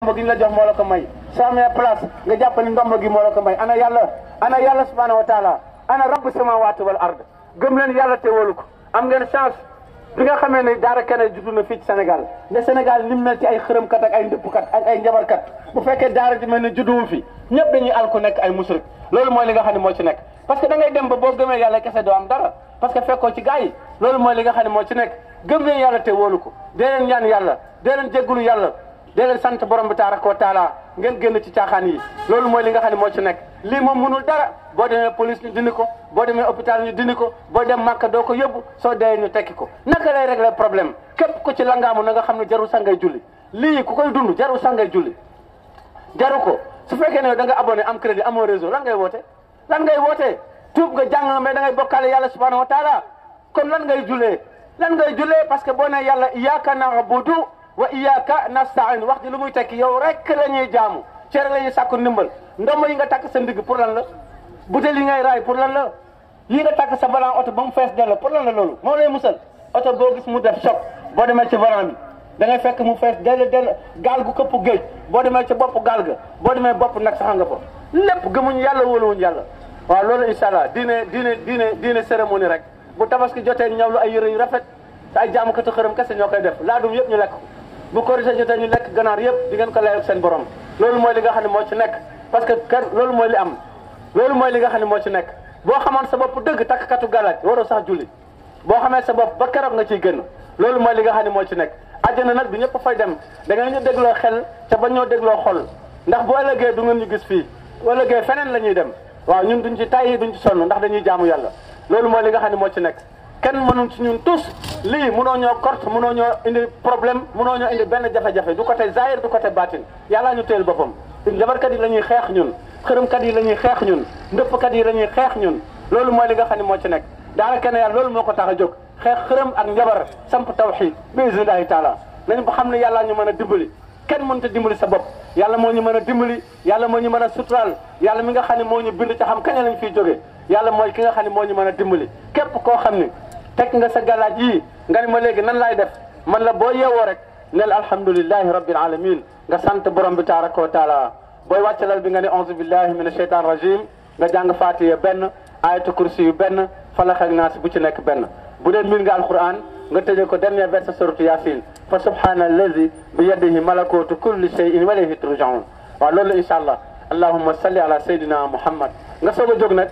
ndombo gi ñu la jox moo la ko may soo amee place nga jàpp ni ndombo gi moo la ko may ana yàlla subhanahu wa taala ana rabb samawati wal ard gëm leen yàlla te wóolu ko am ngeen chance bi nga xamee ne daara kenn juddu na fii ci Sénégal ne Sénégal ni mu mel ci ay xërëmkat ak ay ndëppkat ak ay njabarkat bu fekkee daara ji mel ne judduwu fi ñëpp dañuy alku nekk ay musrik loolu mooy li nga xam ne moo ci nekk parce que da ngay dem ba boo gëmee yàlla kese doo am dara parce que fekkoo ci gars yi loolu mooy li nga xam ne moo ci nekk gëm leen yàlla te wóolu ko dee leen ñaan yàlla dee leen jéggulu yàlla dee leen sant borom bi tabaraka wa taala ngeen génn ci caaxaan yi loolu mooy li nga xam ne moo ci nekk lii moom mënul dara boo demee police ñu dindi ko boo demee hôpital ñu dindi ko boo dem Màkka doo ko yóbbu soo dee ñu tekki ko naka lay régler problème képp ku ci langaamu na nga xam ne jarul sangay julli lii ku koy dund jarul sangay julli jaru ko su fekkee ne da nga abonné am crédit amoo réseau lan ngay woote tuub nga jàng mais da ngay bokkaale yàlla subhanahu wa taala kon lan ngay jullee parce que boo ne yàlla iyyaka na'budu wa iyyaka nasta'in wax ji lu muy tekki yow rek la ñuy jaamu cere la ñuy sàkku ndimbal ndombo yi nga takk sa ndigg pour lan la butéel yi ngay raay pour lan la yi nga takk sa volant oto ba mu fees dell pour lan la loolu moo lay musal oto boo gis mu def choc boo demee ci volant bi da ngay fekk mu fees dell gaal gu këpp géej boo demee ci bopp gaal ga boo demee bopp nag sax nga fa lépp gëmuñ yàlla wóoluwuñ yàlla waaw loolu incha allah diine cérémonie rek bu tabaski jotee ñawlu ay yëre yu rafet te ay jaamukatu xërëm kese ñoo koy def laadum yëpp ñu lekk bu korité jotee ñu lekk ganaar yëpp di ngeen ko layoo seen borom loolu mooy li nga xam ne moo ci nekk parce que loolu mooy li am loolu mooy li nga xam ne moo ci nekk boo xamoon sa bopp dëgg takkatu galaaj waroo sax julli boo xamee sa bopp ba keroog nga ciy génn loolu mooy li nga xam ne moo ci nekk àjjana nag du ñëpp fay dem da ngeen ñu dégloo xel te ba ñoo dégloo xol ndax bu ëllëgee du ngeen ñu gis fii bu ëllëgee feneen la ñuy dem waaw ñun duñ ci tàyyi duñ ci sonn ndax dañuy jaamu yàlla loolu mooy li nga xam ne moo ci nekk kenn mënuñ ci ñun tous lii mënoo ñoo kort mënoo ñoo indi problème mënoo ñoo indi benn jafe-jafe du côté zahir du côté batin yàllaa ñu téel boppam jabarkat yi la ñuy xeex ñun xërëmkat yi la ñuy xeex ñun ndëppkat yi la ñuy xeex ñun loolu mooy li nga xam ne moo ci nekk daara kenn yàlla loolu moo ko tax a jóg xeex xërëm ak njabar samp tawxiid bi iznillahi taala nañu ko xam ne yàllaa ñu mën a dimbali kenn mënut a dimbali sa bopp yàlla moo ñu mën a dimbali yàlla moo ñu mën a suturaal yàlla mi nga xam ne moo ñu bind ca xam kañ lañ fiy jógee yàlla mooy ki nga xam ne moo ñu mën a dimbali képp koo xam ne teg nga sa galaaj yii nga ne ma léegi nan laay def man la boo yeewoo rek neel alhamdulillahi rabbil alamin nga sant borom bi tabaraka wa taala booy wàccalal bi nga ne auzu billahi min asheytan rajim nga jàng fatiha benn ayatu kursi yu benn falax ak naas bu ci nekk benn bu dee miin nga alquran nga tëjee ko dernier verset suratu yasin fa subhana allazi bi yadihi malakutu kulli shay'in wa ilayhi turja'un waaw loolu la incha allah allahumma salli ala sayyidina muhammad nga soog a jóg nag